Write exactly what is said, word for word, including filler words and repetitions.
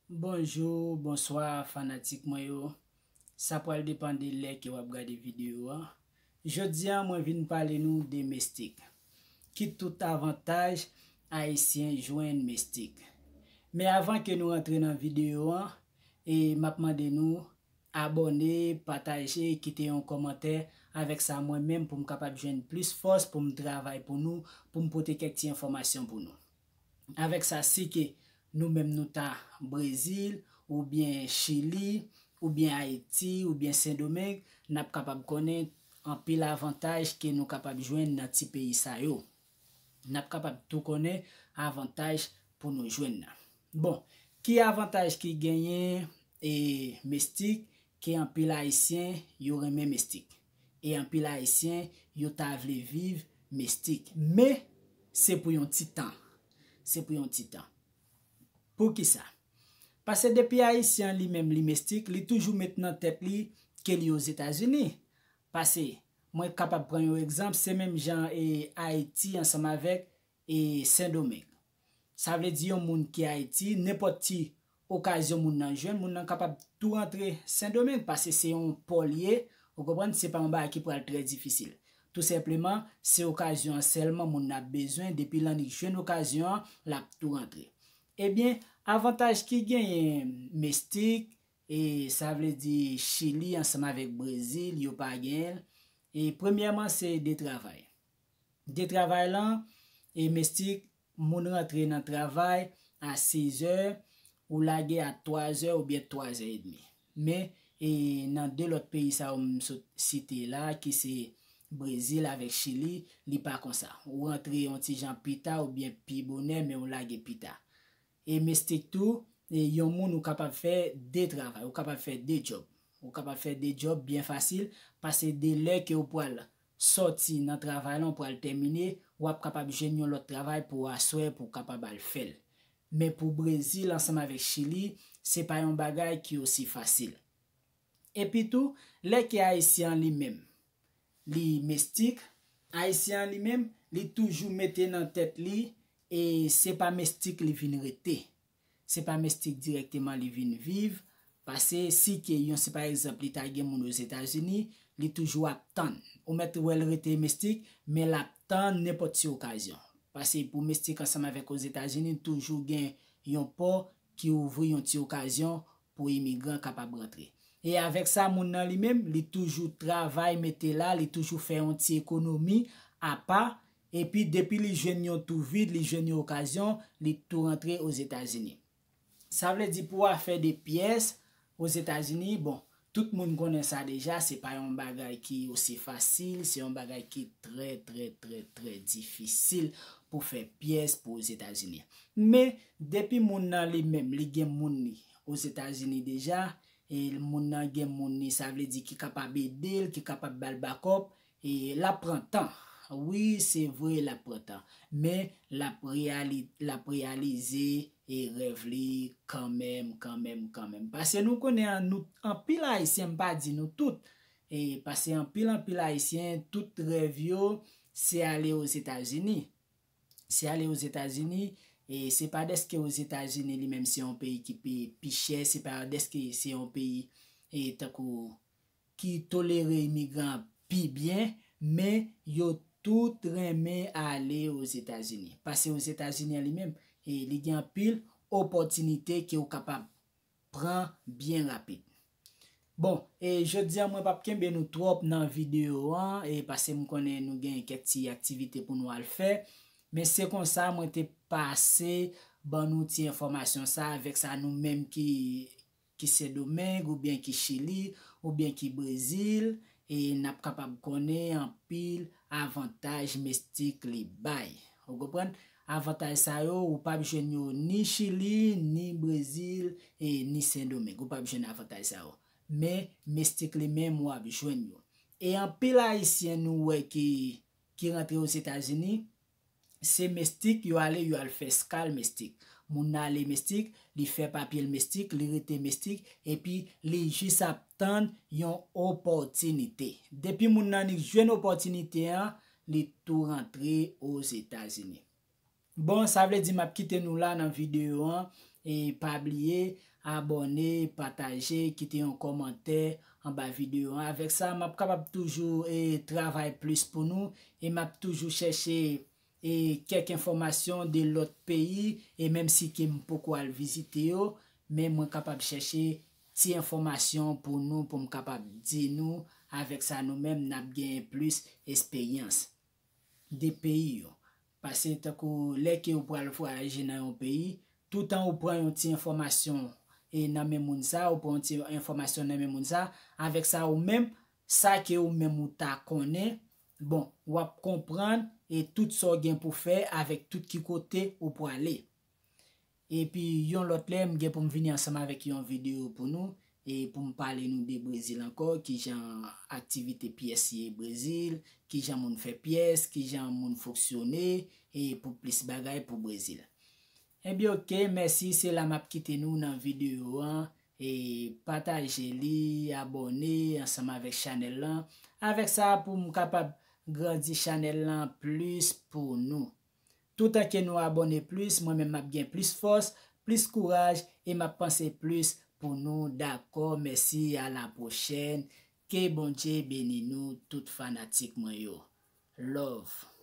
Bonjou, bonswa fanatik mwen yo. Sa pral depann de lè ke w ap gade videyo a. Jodi a mwen vin pale nou de mestik. Ki tout avantaj Ayisyen jwenn mestik. Men avan ke nou rantre nan videyo an, e m ap mande nou abòne, pataje, kite yon kòmantè. Avèk sa mwen menm pou m kapab jwenn plis fòs pou m travay pou nou, pou m pote kèk ti enfòmasyon pou nou. Avèk sa, si ke nou menm nou ta Brezil, oubyen Chili, oubyen Ayiti, oubyen Sendomeng, n ap kapab konnen anpil avantaj ke nou kapab jwenn nan ti peyi sa yo. N ap kapab tou konnen avantaj pou nou jwenn nan. Bon, ki avantaj ki genyen e mestik ke anpil Ayisyen yo renmen mestik? E anpil Ayisyen yo ta vle viv mestik. Men, se pou yon ti tan. Se pou yon ti tan. Poukisa? Paske depi Ayisyen li menm li mestik, li toujou met nan tèt li ke li Ozetazini. Paske, mwen kapab pran yon egzanp, se menm jan e Ayiti ansanm avèk e Sendomeng. Sa vle di yon moun ki Ayiti, nenpòt ti okazyon moun nan jwenn, moun nan kapab tou rantre Sendomeng, paske se yon pò l ye, ou konprann, se pa yon bagay ki pral trè difisil. Tou senpleman, se okazyon an sèlman moun nan ap bezwen, depi l annik jwenn okazyon an, l ap tou rantre. Ebyen, avantaj ki genyen mestik, e sa vle di Chili ansanm avèk Brezil, yo pa genyen l. E premyèman, se de travay. De travay lan, e mestik, moun rantre nan travay a six zè, ou lage a twa zè oubyen twa zè edmi. Men, e nan de lòt peyi sa yo m sot site la, ki se Brezil avèk Chili, li pa konsa. Ou rantre yon ti jan pita oubyen pi bonè, men ou lage pita. E mestik tou, e yon moun ou kapab fè de travay, ou kapab fè de djòb. Ou kapab fè de djòb byen fasil, paske de lè ke ou pral sòti nan travay lan, ou pral tèmine, w ap kapab jwenn yon lòt travay pou aswè, pou w kapab al fè l. Men pou Brezil ansanm avèk Chili, se pa yon bagay ki osi fasil. Epi tou, lè ke Ayisyen an li menm, li mestik, Ayisyen an li menm, li toujou mete nan tèt li, e se pa mestik li vin rete. Se pa mestik dirèkteman li vin viv, paske si ke yon, si pa egzanp, li ta gen moun Ozetazini, li toujou ap tann. Ou mèt wè l rete mestik, men l ap tann nenpòt ti okazyon. Paske pou mestik ansanm avèk Ozetazini, toujou gen yon pò ki ouvri yon ti okazyon pou imigran kapab rantre. E avèk sa, moun nan li menm, li toujou travay mete la, li toujou fè yon ti ekonomi apa, epi depi li jwenn yon tou vid, li jwenn yon okazyon, li tou rantre Ozetazini. Sa vle di pou afè de pyès Ozetazini, bon, tout moun konnen sa deja, se pa yon bagay ki osi fasil, se yon bagay ki trè, trè, trè, trè difisil pou fè pyès pou Ozetazini. Men, depi moun nan li menm, li gen moun li Ozetazini deja, e moun nan gen moun li, sa vle di ki kapab ede l, ki kapab ba l bakòp, e l ap pran tan. Wi, se vre, l ap pran tan. Men, l ap reyali-, l ap reyalize e rèv li kanmenm, kanmenm, kanmenm. Paske nou konnen an, nou, anpil Ayisyen, m pa di nou tout, e paske anpil, anpil Ayisyen, tout rèv yo, se ale Ozetazini. Se ale Ozetazini, e se pa dèske Ozetazini li menm se yon peyi ki pi, pi chè, se pa dèske se yon peyi, e tankou ki tolere imigran pi byen, men yo tout renmen ale Ozetazini. Paske Ozetazini an li menm, e li gen anpil opòtinite ke w kapab pran byen rapid. Bon, e jodi a mwen p ap kenbe nou twòp nan videyo an, e paske m konnen nou gen kèk ti aktivite pou nou al fè. Men se konsa mwen te pase ban nou ti enfòmasyon sa, avèk sa nou menm ki, ki Sendomeng, oubyen ki Chili, oubyen ki Brezil, e n ap kapab konnen anpil avantaj mestik li bay. Ou konprann? Avantaj sa yo, ou p ap jwenn yo ni Chili, ni Brezil, e ni Sendomeng. Ou p ap jwenn avantaj sa yo. Men, mestik li menm, w ap jwenn yo. E anpil Ayisyen nou wè ki, ki rantre Ozetazini, se mestik yo ale, yo al fè skal mestik. Moun nan ale mestik, li fè papye l mestik, li rete mestik, epi li jis ap tann yon opòtinite. Depi moun nan li jwenn opòtinite an, li tou rantre Ozetazini. Bon, sa vle di m ap kite nou la nan videyo an, E pa bliye abòne, pataje, kite yon kòmantè anba videyo an. Avèk sa, m ap kapab toujou e travay plis pou nou e m ap toujou chèche e kèk enfòmasyon de lòt peyi e menm si ke m poko al vizite yo, men mwen kapab chèche ti enfòmasyon pou nou, pou m kapab di nou, avèk sa nou menm n ap genyen plis esperyans de peyi yo. Paske tankou lè ke ou pral vwayaje nan yon peyi, toutan ou pran yon ti enfòmasyon e nan men moun sa, ou pran yon ti enfòmasyon nan men moun sa, avèk sa ou menm, sa ke ou menm ou ta konnen, bon, w ap konprann e tout sa w gen pou fè avèk tout ki kote ou prale. Epi yon lòt lè, m gen pou m vini ansanm avèk yon videyo pou nou, e pou m pale nou de Brezil ankò, kijan aktivite pyès ye Brezil, kijan moun fè pyès, kijan moun fonksyone, e pou plis bagay pou Brezil. Ebyen, oke, mèsi, se la m ap kite nou nan videyo an. E pataje li, abòne ansanm avèk chanèl lan. Avèk sa, pou m kapab grandi chanèl lan plis pou nou. Toutan ke nou abòne plis, mwen menm m ap gen plis fòs, plis kouraj, e m ap panse plis pou nou, dakò? Mèsi, a la pwochèn. Ke Bondye beni nou, tout fanatik mwen yo. Love.